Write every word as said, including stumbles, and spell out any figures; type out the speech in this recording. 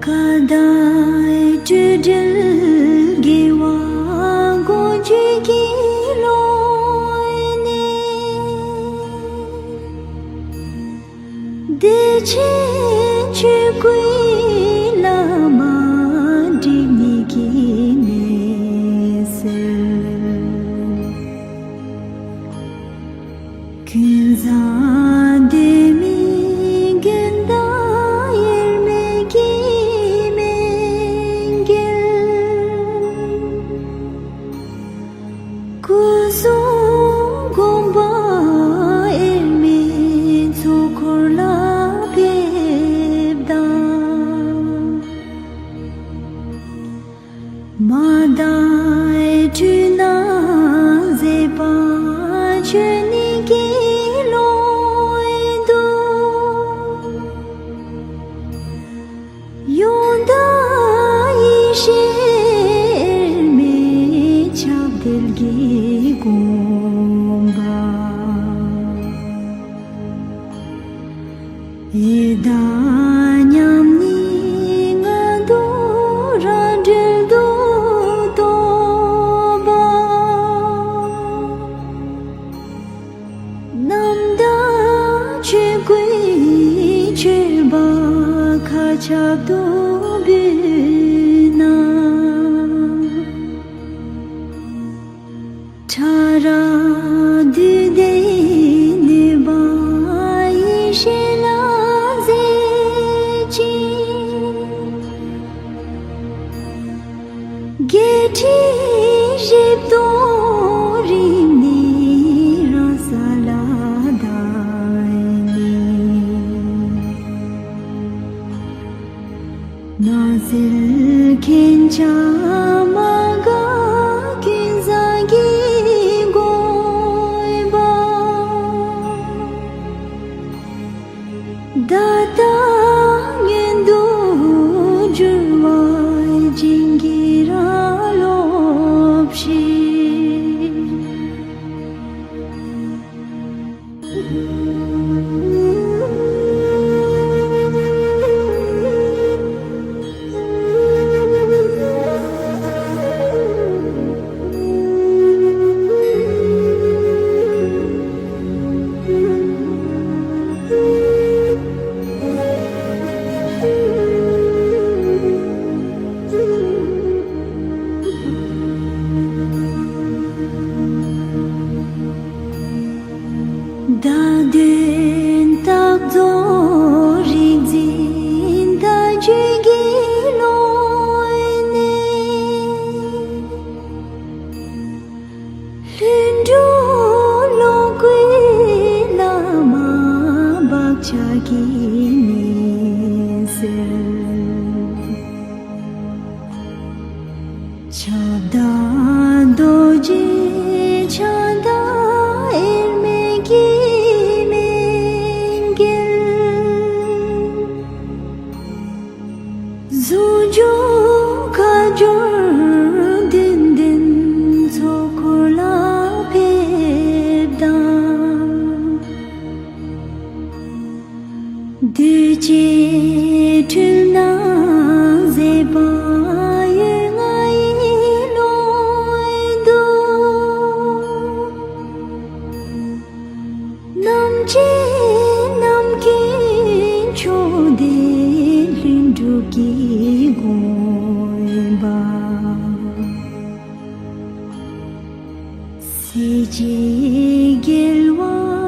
ཀ་དག་སྤྲོས་བྲལ་དགེ་བ་སྒོ་འབྱེད་ཀྱི་ཀློང་ནས། བདེ་ཆེན་ཆོས་སྐུའི་ལམ་སྒྲིབ་གཉིས་ཀྱི་ནད་སེལ། ཀུན་བཟང་སྡོམ་མེད་དགེ་འདུན་དབྱེར་མེད་ཀྱི་མེས་རྒྱལ། སྐུ་གསུང་དགོངས་པ་དབྱེར་མེད་ཚོགས་འཁོར་ལ་ཕེབས་དང་། མ་དག་འཁྲུལ་སྣང་ཟད་པ་ཆོས་ཉིད་ཀྱི་ཀློང་དུ། ཡང་དག་ཡེ་ཤེས་དབྱེར་མེད་ཁྱབ་བརྡལ་གྱི་དགོངས་པ། ཡི་དྭགས་མཉམ་ཉིད་ལྔ་བདོ་རང་གྲོལ་དུ་རྟོགས་པ། རྣམ་དག་ཆོས་སྐུའི་མཆོད་པ་མཁའ་ཁྱབ་ཏུ་འབུལ་ན། ཕྲ་རགས་བདུད་སྡེའི་གནོད་པ་ཡེ་ཤེས་ལ་འཛིན་ཅིང་། བརྒྱད་ཁྲི་བཞི་སྟོང་རིམས་ནད་རང་ས་ལ་བདག་ཉིད། སྣང་སྲིད་མཁྱེན་ཆ་མ་འགགས་ཀུན་བཟང་གི་དགོངས་པ། བརྡ་དང་མངོན་དུ་གྱུར་པ་བྱིན་གྱིས་རང་རློབས་ཤིག། བདག་མདུན་རྟག་རྫོགས་རིག་འཛིན་བརྡ་བརྒྱུད་ཀྱི་ཀློང་ནས། ལྷུན་གྲུབ་ལོངས་སྐུའི་ལམ་བག་ཆགས་ཀྱི་ནད་སེལ། ཁྱབ་བདག་རྡོ་རྗེ་ཕྱག་དང་དབྱེར་མེད་ཀྱི་མེས་རྒྱལ། ཟུང་འཇུག་ཁ་སྦྱོར་བདུན་ལྡན་ཚོགས་འཁོར་ལ་ཕེབས་དང་། བདུད་ཀྱི་འཁྲུལ་སྣང་ཟད་པ་ཡོད་ལྔ་ཡི་ཀློང་དུ། རྣམ་འབྱེད་རྣམ་ཀུན་མཆོག་ལྡན་ལྷུན་གྲུབ་ཀྱི་དགོངས་པ། སྲིད་ཞིའི་རྒྱལ་བ་